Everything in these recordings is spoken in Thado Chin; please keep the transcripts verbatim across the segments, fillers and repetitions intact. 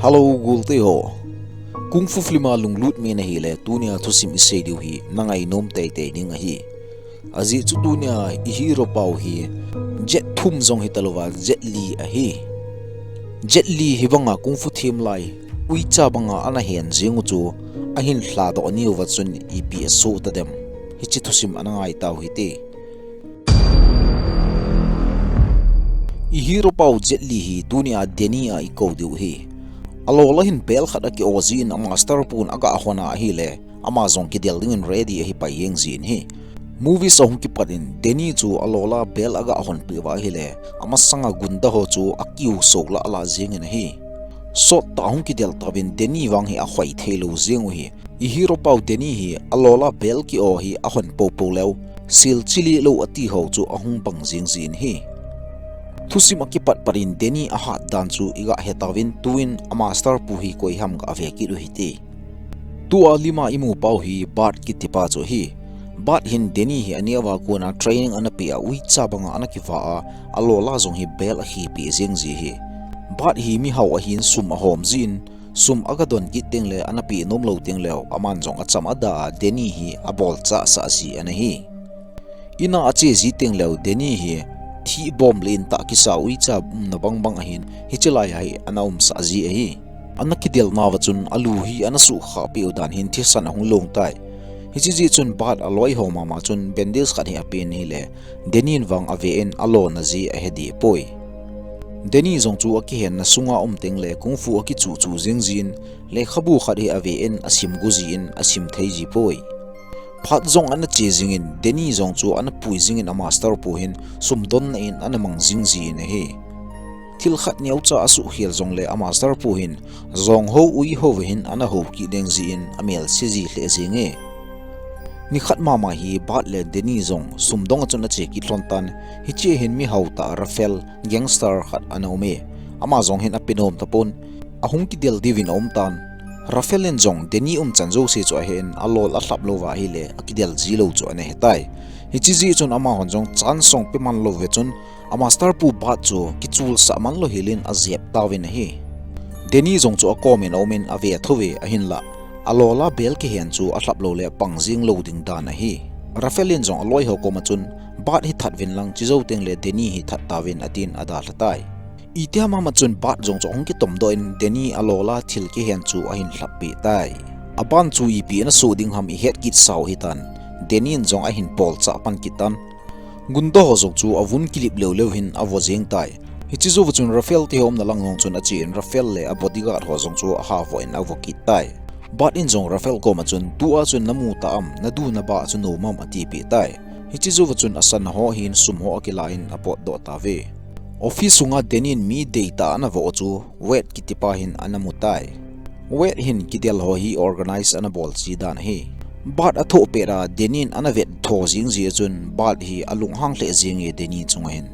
Hello, golte ho. Kung fu film a lunglut mi nahile, tunia thusim isei diu hi, nangainom teitei ding ahi. Ajeh chu tunia i hero pau hi, Jet thum jong hitalouva, Jet Li ahi. Jet Li hi banga kung fu them lai, uicha banga ana hen jing u chu, ahin lhadoh niuva chun ipi asoh tadem. Hiche thusim ana ngai tau hite. I hero pau Jet Li hi tunia Danny a ikou diu ahi. Alola hin bel khat aki-o jin a master pun aga hon a ahile, ama jong kidel dingin ready ahi pai jeng jin ahi. Movies ahung kipat in Danny chu alola bel aga honpeh uva ahile, amasanga gunda ho chu akiu soh lah lah jengin ahi. Sottah ahung kidel tauvin Danny vang hi ahoi theilou jeng u ahi. I hero pau Danny hi alola bel ki-o hi ahon poupou leu, sil chili lou ati ho chu ahung bang jing jin ahi. Thusim akipat pat in Danny ahat dan chu iga hetauvin tuin a master pu hi koi ham gave kit u hite. Tua lima imu pau hi Bart kitipa chu ahi. Bart hin Danny hi aneo a kona training anapeh a uicha banga ana kivah a, alola jong hi bel akhipeh jeng ji ahi. Bart hi mihao ahin sum ahom jin, sum aga don kit tengle anapeh nom lou tengleu, aman jong acham ada a Danny hi abolchah sah ji ana hi. Ina ache ji tengleu Danny hi thihbom le intah kisa uicha umna bangbang ahin, hiche lai a hi ana umsah ji ahi. Ana kidelnauva chun alu hi ana suhkhah peh u dan hin thisan ahung long tai. Hiche jeh chun Bart aloi ho mama chun bandage khat hi apen ahile, Danny in vang ave in alona ji ahe deh poi. Danny jong chu akihenna sunga um tengle kung fu akichuh chuh jing jin, lekhabu khat hi ave in asim gu jin asim thei ji poi. Phat jong ana che jingin, Danny jong chu ana pui jingin a master pu hin sumdonna in ana mang jing jin ahi. Thil khat neocha asuhkhel jongle a master pu hin jong ho ui ho ve hin ana hou kit deng jin amelse ji lheh jenge. Nikhat mama hi Bart le Danny jong sumdong a chun ache kit lhon tan, hiche hin mihao tah Rafael gangster khat ana um e. Ama jong hin apenom tapon, ahung kidel diuvin aum tan. Rafael in jong Danny umchan jouse chu ahen, alol alhap louva ahile akidel ji lou chu ana hetai. Hiche jeh chun amahon jong chance jong peman lou ve chun, a master pu Bart chu kichulsah man lou helin ajep tauvin ahi. Danny jong chu akomin aumin ave thouve ahinlah, alola bel kihen chu alhap loule pang jing lou ding dan ahi. Rafael in jong aloi ho koma chun, Bart hi that uvin lang, chejou tengle Danny hi that tauvin atin adalha tai. Itiham ham a chun Bart jong chu ahung kitomdoh in Danny alola thil kihen chu ahin lhappeh tai. Aban chu ipi ana soh ding ham ihet kit sau hitan, Danny in jong ahin polchah pan kit tan. Gunda ho jong chu avun kilip leu leu hin avo jeng tai. Hiche jouva chun Rafael te ho umna lang jong chun achen Rafael le a bodyguard ho jong chu ahavoh in avo kit tai. Bart in jong Rafael koma chun, tua chun namu ta am, nadu naba chu nom am atipeh tai. Hiche jouva chun asan ho hin sum ho akilah in apotdoh tauve. Office sunga Danny in mi deitah anavoh chu Wade kitipa hin ana mu tai. Wade hin kidel ho hi organize anabol ji dan ahi. Bart athoh pet a Danny in ana vettho jing jeh a chun Bart hi alunghang lheh jenge Danny chunga hin.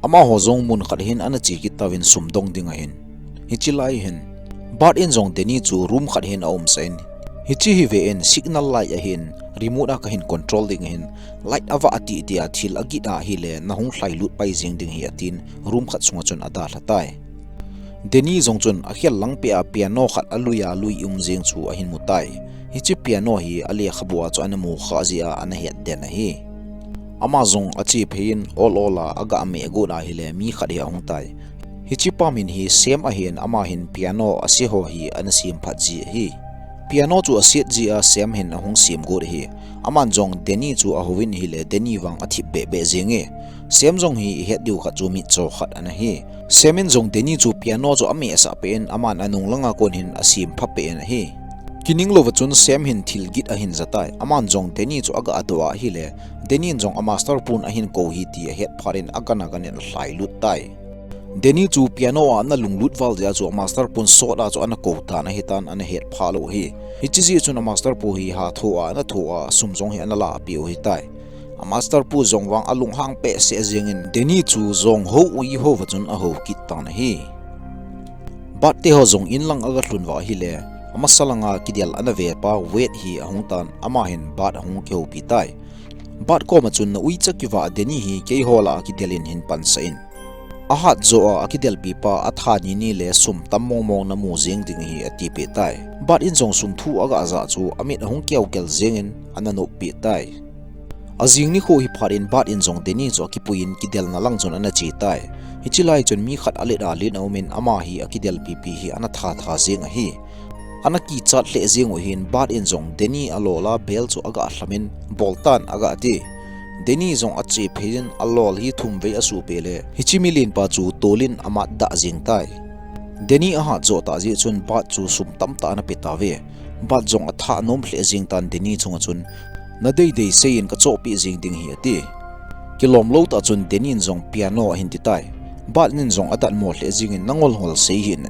Amaho jong mun khat hin ana che kit tauvin sumdong dinga hin. Hiche lai hin Bart in jong Danny chu room khat hin aumsah in, hiche hi ve in signal light ahin, remote a kahin control ding ahin, light avah titi a thil agit ahile nahung lhailut pai jeng ding ahi atin room khat sunga chun adalha tai. Danny jong chun akhel langpeh a piano khat alui a lui um jeng chu ahin mu tai. Hiche piano hi alekhabu a chu ana mukhah jeh a ana het den ahi. Ama jong ache phei in ol ol a aga meh got ahile mi khat hi ahung tai. Hiche pa min hi Sam ahin, ama hin piano ase ho hi ana semphat ji ahi. Piano chu aset jeh a Sam hin ahung sem got ahi. Aman jong Danny chu ahouvin ahile Danny vang athip beh beh jenge. Sam jong hi ihet diu khat chu mitcho khat ana hi. Sam in jong Danny chu piano chu amehsah peh in aman anung langa kon hin asempha peh in ahi. Kining louva chun Sam hin thil git ahin ja tai. Aman jong Danny chu aga adoh ahile, Danny in jong a master pun ahin kou ahi ti ahet phat in agan agan in alhailut tai. Danny chu piano a ana lunglut val jeh a chu a master pun sot a chu ana kou tan ahitan ana hetphah lou ahi. Hiche jeh chun a master pu hi hatho a ana tho a, sum jong hi ana lahpeh u ahitai. A master pu jong vang alunghang behseh jengin Danny chu jong ho ui houva chun ahou kit tan ahi. Bart te ho jong in lang aga lhun uva ahile, amasa langa kidel ana vepa Wade hi ahung tan, ama hin Bart ahung kihoupi tai. Bart koma chun na uicha kivah Danny hi keiho lah a kidel in hin pansah in. Ahat joh a akidelpi pa atha ni ni le sum tam mong mong namu jeng ding ahi atipeh tai. Bart in jong sum thu agajah chu amit ahung keukel jengin ana noppeh tai. Ajing nikho hi phat in Bart in jong Danny chu akipuiyin kidelna lang chun ana che tai. Hiche lai chun mi khat alet a len aumin ama hi akidelpi pi hi ana tha tha jeng ahi. Ana kichat lheh jeng u hin Bart in jong Danny alol a bel chu aga lhamin boltan aga ti. Danny jong ache phei in alol hi thum vei asuh peh le hiche milen pa chu tolin amat dah jeng tai. Danny ahat joh tah jeh chun Bart chu sum tamtah ana pe tauve. Bart jong atha nom lheh jeng tan Danny chunga chun, nadei dei seiyin kachohpeh jeng ding ahi ati. Kilom lou tah chun Danny in jong piano ahin ti tai. Bart in jong adatmo lheh jengin nangol ngol sei hih in.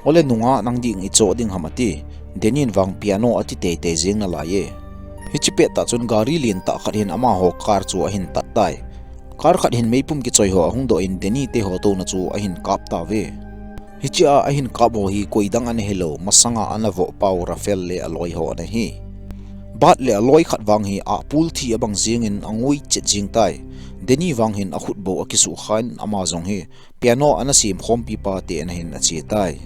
Ole nunga nang ding ichoh ding ham ati. Danny in vang piano ati tei tei jeng nalai e. Hiche pettah chun gari lentah khat hin amaho car chu ahin tat tai. Car khat hin meipum kichoi ho ahung doh in Danny te ho touna chu ahin kap tauve. Hiche a ahin kap ho hi koidang ana hilou, masanga ana voh pau Rafael le aloi ho ana hi. Bart le aloi khat vang hi ahpul thi abang jengin angui chet jeng tai. Danny vang hin akhut bou akisukha in ama jong hi piano ana sem khompi pa te ana hin ache tai.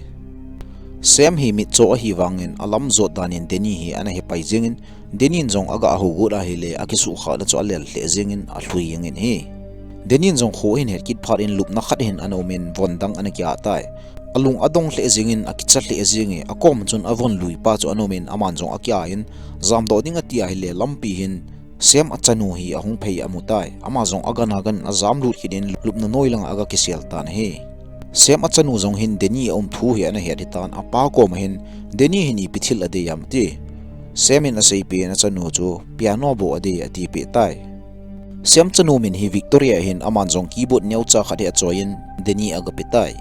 Sam hi mitcho ahi vangin alam jot danin Danny hi ana hepai jengin Danny in jong aga hougot ahile akisukhahna chu alel lheh jengin alhui jengin ahi. Danny in jong kho ahin het kit phat in lupna khat hin ana umin von dang ana kia tai. Alung adong lheh jengin akicha lheh jenge, akom chun avon lui pa chu ana umin aman jong akia in jamdoh ding ati ahile lampi hin Sam achanu hi ahung phei amu tai. Ama jong agan agan ajam lut kit in lupna noi langa aga kisel tan ahi. Sam achanu jong hin Danny aum thu hi ana het hitan apa koma hin Danny hin ipi thil adei ham ati. Sam in aseipeh in achanu chu piano bou adei atipeh tai. Sam chanu min hi Victoria ahin aman jong keyboard neocha khat hi achoiyin Danny aga pe tai.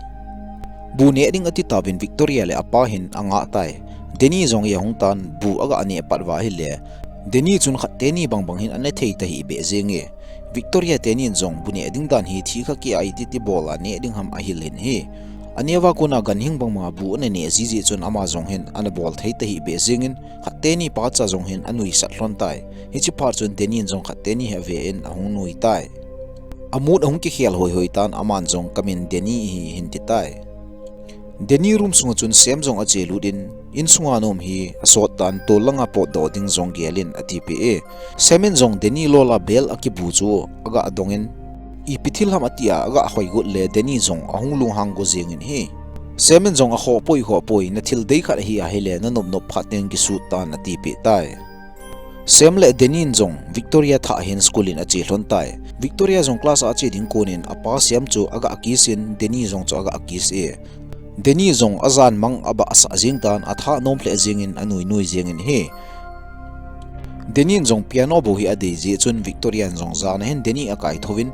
Bu neh ding ati tauvin Victoria le apa hin angah tai. Danny jong hi ahung tan bu aga neh pat uva ahile Danny chun khat teni bang bang hin ana thei tahih beh jenge. Victoria teni in jong bu neh ding dan hi thi kha kia iti ti bol a neh ding ham ahil in ahi. Aneo a kona ganhing bang banga bu ana neh jiji chun ama jong hin ana bol thei tahih beh jengin khat teni pa cha jong hin anuisat lhon tai. Hiche phat chun Danny in jong khat teni hi ave in ahung nui tai. Amut ahung kikhel hoi hoi tan aman jong kamin Danny ahi hin ti tai. Danny room sunga chun Sam jong ache lut in, insunga nom hi asot tan tol langa potdoh ding jong gel in atipeh e. Sam in jong Danny lol a bel akibu chu aga dong in, ipi thil ham ati a aga hoi got le Danny jong ahung lunghang go jengin ahi. Sam in jong akhoh poi khoh poi, nathil dei khat ahi ahile nanop nop phat teng kisut tan atipeh tai. Sam le Danny in jong Victoria thah hin school in ache lhon tai. Victoria jong class a ache ding konin apa Sam chu aga kiss in Danny jong chu aga kiss e. Danny jong ajan mang abahsah jeng tan atha nom lheh jengin anui nui jengin ahi. Danny in jong piano bou hi adei jeh chun Victoria in jong jan a hin Danny akai thouvin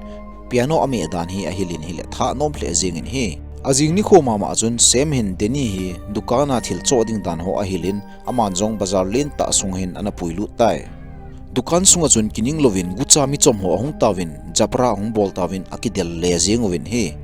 piano ameh dan hi ahil in ahile tha nom lheh jengin ahi. Ajing nikho mama chun Sam hin Danny hi dukan a thil choh ding dan ho ahil in aman jong bazar lentah sung hin ana puilut tai. Dukan sunga chun kining louvin gucha michom ho ahung tauvin, japra ahung bol tauvin akidel le jeng uvin ahi.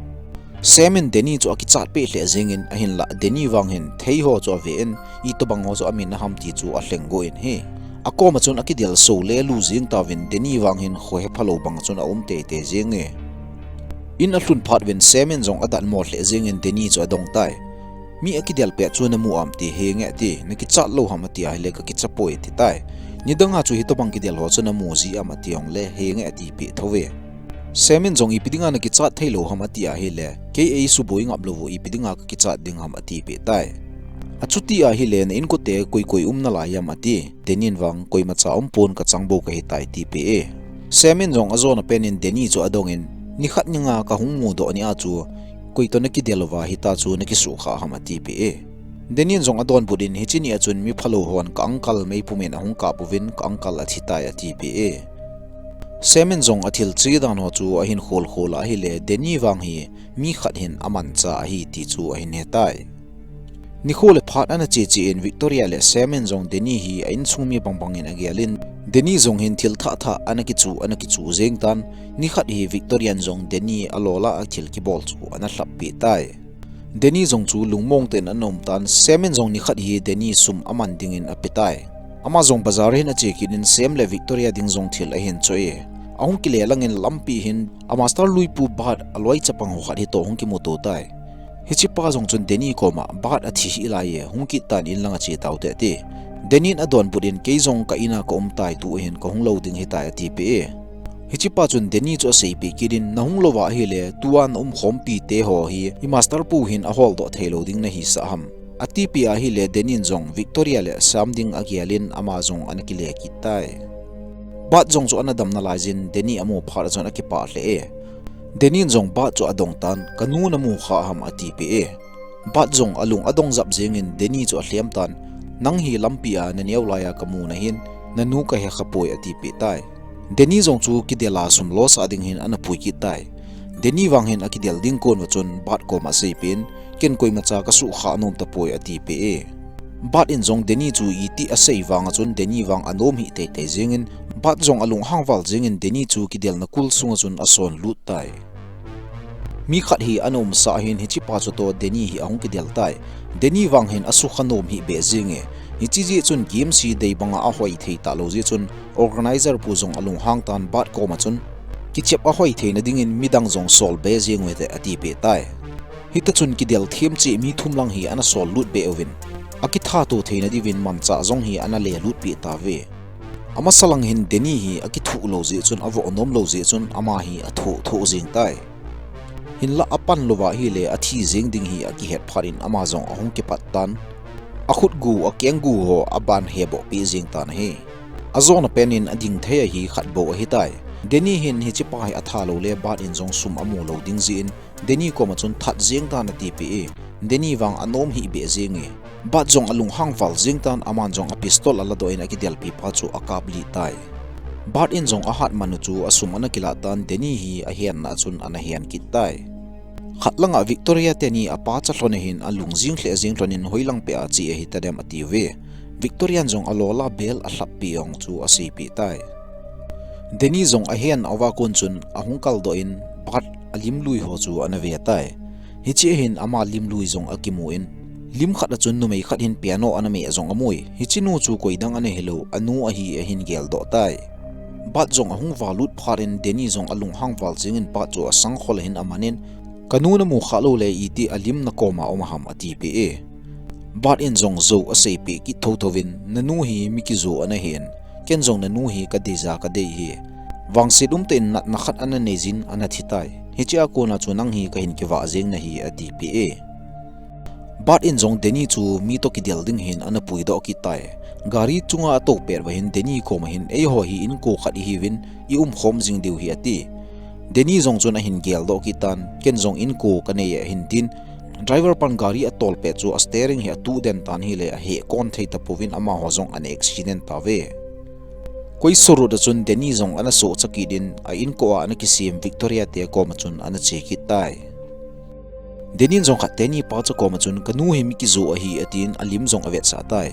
Sam in Danny chu akichat peh lheh jengin ahinlah Danny vang hin thei ho chu ave in, itobang ho chu amin aham ti chu alheng go in ahi. Akoma chun akidel so le lu jeng tauvin Danny vang hin kho hephalou bang chun aum tei tei jenge. In alhun phat uvin Sam in jong adatmo lheh jengin Danny chu adong tai. Mi akidel pet chu namu am ti, henge ati, nakichat lou ham ati ahile kakicha poi ati tai. Nidanga chu hitobang kidel ho chu namu ji am ati jongle henge atipeh thouve. Sam in jong ipi dinga nakichat thei lou ham ati ahile, kei eisuboi ngap lou u ipi dinga kakichat ding ham atipeh tai. Achuti ahile na inkote koi koi um nalai am ati, Danny in vang koimacha umpon kachang bou kahitai tipeh e. Sam in jong ajona pen in Danny chu adong in, nikhat ninga kahung mudoh nia chu, koi toh nakidel uva hita chu nakisukha ham atipeh e. Danny in jong adonbut in hiche nia chun miphalou hon ka uncle meipum in ahung kap uvin ka uncle athitai atipeh e. Sam in jong athil che dan ho chu ahin khol khol ahile Danny vang hi mi khat hin amancha ahi ti chu ahin hetai. Nikho le phat ana che che in Victoria le Sam in jong Danny hi a insung mi bang bangin agel in, Danny jong hin thil thah thah ana kichu ana kichu jeng tan, nikhat hi Victoria in jong Danny alol a athil kibol chu ana lhap peh tai. Danny jong chu lungmong tah in ana um tan, Sam in jong nikhat hi Danny sum aman dingin ape tai. Ama jong bazar hin ache kit in Sam le Victoria ding jong thil ahin choh e. Ahung kile langin lampi hin a master luipu Bart aloi chapang ho khat hitoh hung kimuto tai. Hichepa jong chun Danny koma Bart athi hih laiye, hung kit tan in langa che taute ati. Danny in adonbut in, kei jong ka ina ka um tai, tu ahin kahung lou ding hitai atipeh e. Hichepa chun Danny chu aseipeh kit in, nahung louva ahile tua na umkhompi te ho hi i master pu hin aholdoh theilou ding nahisah ham, atipeh ahile Danny in jong Victoria le Sam ding agel in ama jong ana kile kit tai. Bart jong chu ana dam nalaiyin Danny amu phat a chun akipah lheh e. Danny in jong Bart chu adong tan, kanu namu kha ham atipeh e. Bart jong alung adong jap jengin Danny chu alhem tan, nang hi lampi a naneo laiya kamu nahin, nanu kahe khapoi atipeh tai. Danny jong chu kidel a sum losah ding hin ana pui kit tai. Danny vang hin akidel ding kon uva chun Bart koma aseipeh in, ken koimacha kasuhkhah nom tapoi atipeh e. Bart in jong Danny chu iti asei vanga chun Danny vang anom hih teitei jengin, Bart jong alunghang val jengin Danny chu kidelna kul sunga chun asonlut tai. Mi khat hi ana umsah ahin, hichepa chutoh Danny hi ahung kidel tai. Danny vang hin asukha nom hih beh jenge. Hiche jeh chun games hi dei banga ahoi thei talou jeh chun organizer pu jong alunghang tan Bart koma chun, kichep ahoi theina dingin midang jong sol be jeng uvinte atipeh tai. Hita chun kidel themcheh mi thum lang hi ana sollut beh uvin, akithato theina diuvin manchah jong hi ana lelut peh tauve. Amasa lang hin Danny hi akithuh lou jeh chun, avoh nom lou jeh chun ama hi athoh thoh jeng tai. Hinlah apan louva ahile athi jeng ding hi akihet phat in ama jong ahung kipat tan, akhutgu akenggu ho aban heboh peh jeng tan ahi. Ajona pen in ading thei ahi khat bou ahitai. Danny hin hichepa hi atha loule Bart in jong sum amu lou ding jeh in Danny koma chun that jeng tan atipeh e. Danny vang anom hih beh jenge. Bart jong alunghang val jeng tan, aman jong a pistol aladoh in akidelpi pa chu akaplih tai. Bart in jong ahat manu chu asum ana kilah tan, Danny hi ahenna a chun ana hen kit tai. Khat langa Victoria teni apa cha lhon ahin alung jing lheh jeng lhon in, hoilang peh a che ahitadem atiuve. Victoria in jong alola bel alhappi ong chu aseipeh tai. Danny jong ahen uva kon chun ahung kaldoh in Bart alim lui ho chu ana ve tai. Hiche ahin ama lim lui jong akimu in, lim khat a chun numei khat hin piano ana meh jong amui. Hiche nu chu koidang ana hilou, anu ahi ahin geldoh tai. Bart jong ahung valut phat in Danny jong alunghang val jengin Bart chu asangkhol ahin aman in, kanu namu khah loule iti alim nakoma um ham atipeh e. Bart in jong jou aseipeh kit thotho in, nanu hi mi kijo ana hin, ken jong nanu hi kadeija kadei hi. Vangset umtah in natna khat ana neijin ana thi tai. Hichea kona chu nang hi kahin kivah jeng nahi atipeh e. Bart in jong Danny chu mi toh kidel ding hin ana puidoh kit tai. Gari chunga atou pet uva hin Danny koma hin, eiho hi inko khat ihiuvin, iumkhom jing diu hi ati. Danny jong chun ahin geldoh kit tan, ken jong inko kanei ahin tin, driver pan gari atol pet chu a steering hi atuh den tan ahile ahekon thei tapouvin amaho jong ana accident tauve. Koi sorut a chun Danny jong ana sohcha kit in a inko a ana kisem Victoria te koma chun ana che kit tai. Danny in jong khat teni pa cha koma chun kanu hi mi kijo ahi atin alim jong avetsah tai.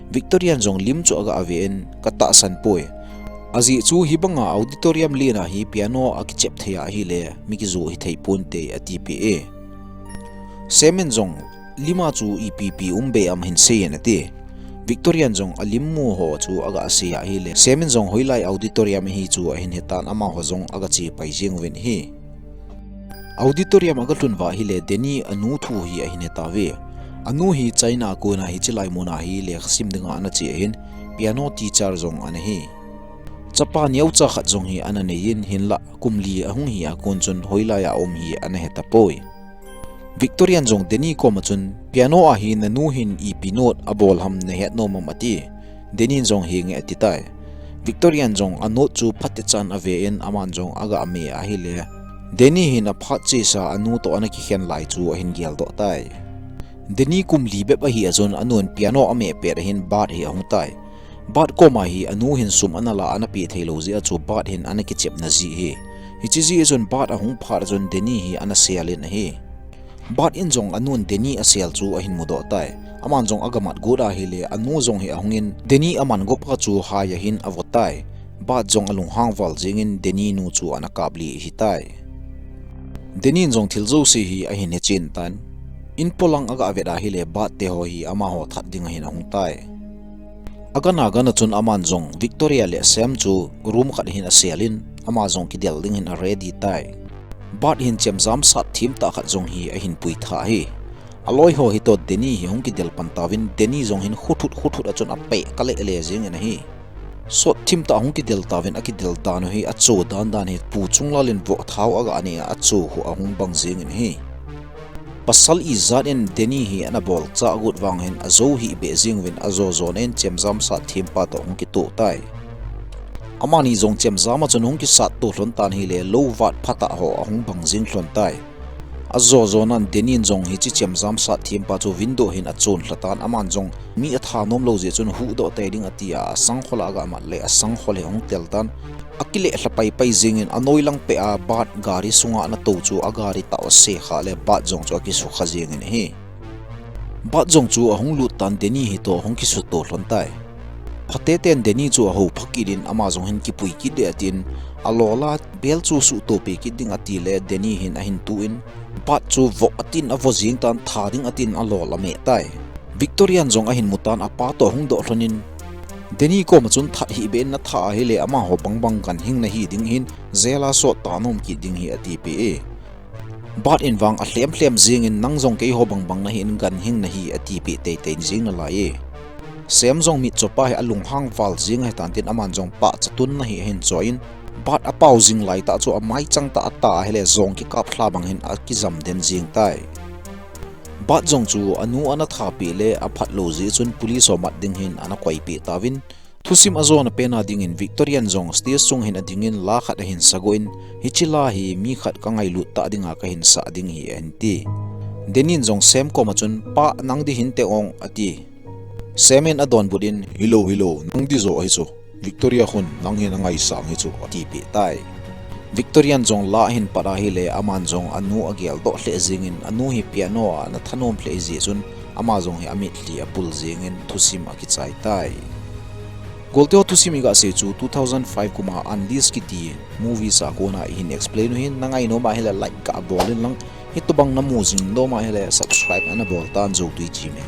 Victoria in jong lim chu aga ave in katahsan poi. Ajeh chu hibanga auditorium len a hi piano akichep thei ahile mi kijo hithei ponte atipeh e. Sam in jong lima chu ipi ipi um be am hinsei in ati. Victoria in jong alim mu ho chu aga sei ahile Sam in jong hoilai auditorium ahi chu ahin hetan amaho jong aga chepai jeng uvin ahi. Auditorium aga lhun uva ahile Danny anu thu hi ahin hetauve. Anu hi China a kona hiche lai muna hi lekhasim dinga ana che ahin piano teacher jong ana hi. Chapa neocha khat jong hi ana neiyin hinlah kum li ahung hi a kon chun hoilai a um hi ana hetapoi. Victoria in jong Danny koma chun piano a hi nanu hin ipi note abol ham nahet nom am ati. Danny in jong henge ati tai. Victoria in jong a note chu phatechan ave in aman jong aga meh ahile Danny hin aphat chesa anu toh ana kikhen lai chu ahin geldoh tai. Danny kum li bep ahi a chun anun piano ameh pet ahin Bart hi ahung tai. Bart koma hi anu hin sum ana la ana peh theilou jeh a chu Bart hin ana kichepna jeh hi. Hiche jeh a chun Bart ahung phat a chun Danny hi ana sel in ahi. Bart in jong anun Danny asel chu ahin mudoh tai. Aman jong aga mat got ahile anu jong hi ahungin Danny aman gopa chu hai ahin avo tai. Bart jong alunghang val jengin Danny nu chu ana kaplih ahitai. Danny in jong thil jouse hi ahin hechen tan. In polang aga vet ahile Bart teho hi amaho that ding ahin ahung tai. Agan agan a chun aman jong Victoria le Sam chu room khat ahin asel in, ama jong kidel ding hin a ready tai. Bart hin chemjam sat thim tah khat jong hi ahin pui tha hi. Aloi ho hi toh Danny hi hung kidel pan tauvin, Danny jong hin khuthut khuthut a chun apeh kale le jingin ahi. Sot thim tah hung kidel tauvin, akidel dan u hi acho dan dan hi pu Chunglal in voh thau aga neh a, acho khu ahung bang jingin ahi. Pasal ijat in Danny hi ana bol chah got vang hin ajo hih beh jing uvin, ajo jo nen chemjam sat thim pa toh hung kitoh tai. Amani jong chemjam a chun hung kisat to lhon tan hile, lou vat phatah ho ahung bang jing lhon tai. Ajo jo nan Danny in jong hiche chemjam sat thim pa chu window hin achon lha tan, aman jong mi atha nom lou jeh chun huhdoh tei ding ati a, asangkhol a aga mat le asangkhol hi ahung tel tan. Akile lha pai pai jingin anoi lang peh a Bart gari sunga ana tou chu agari tah u ase kha le Bart jong chu akisukha jingin ahi. Bart jong chu ahung lut tan Danny hi toh hung kisuto lhon tai. Phateten Danny chu ahou pha kit in ama jong hin kipui kit deh atin, alol a bel chu suhtopi kit ding ati le Danny hin ahin tu in, Bart chu voh atin avo jing tan, tha ding atin alol ameh tai. Victoria in jong ahin mu tan apa toh ahung doh lhon in, Danny koma chun that hih beh in natha ahile amaho bangbang ganhing nahi ding hin, jail a sot ta nom kit ding hi atipeh e. Bart in vang alhem lhem jingin, nang jong keiho bangbang nahin ganhing nahi atipeh teitei jing nalai e. Sam jong mitcho pa hi alunghang val jing ahitan tin, aman jong pahcha tun nahi ahin choi in, Bart apao jing laitah chu amaichang tah ata ahile jong kikap lha bang hin akijam den jing tai. Bart jong chu anu ana thapeh le aphat lou jeh chun police ho mat ding hin ana koipeh tauvin, thusim ajona pen a dingin Victoria in jong stage chung hin adingin la khat ahin sagoh in, hiche la hi mi khat kangailut tah dinga kahin sah ding ahi ahin ti. Danny in jong Sam koma chun, Pa, nang di hinte ong, ati. Sam in adonbut in, Hilou, hilou, nang di jo ahi chu. Victoria khun nang hi nangaisang hi chu, atipeh tai. Victoria in jong la ahin pat ahile, aman jong anu ageldoh lheh jingin, anu hi piano a ana thanom lheh jeh chun, ama jong hi amitlhi apul jingin thusim akichai tai. Golteho, thusim iga sei chu two thousand five kuma Unleashed kiti movies a kona ihin explain u hin, nangainom ahile like gabol in lang, hitobang namu jing nom ahile subscribe ana bol tan, jou twi chim e.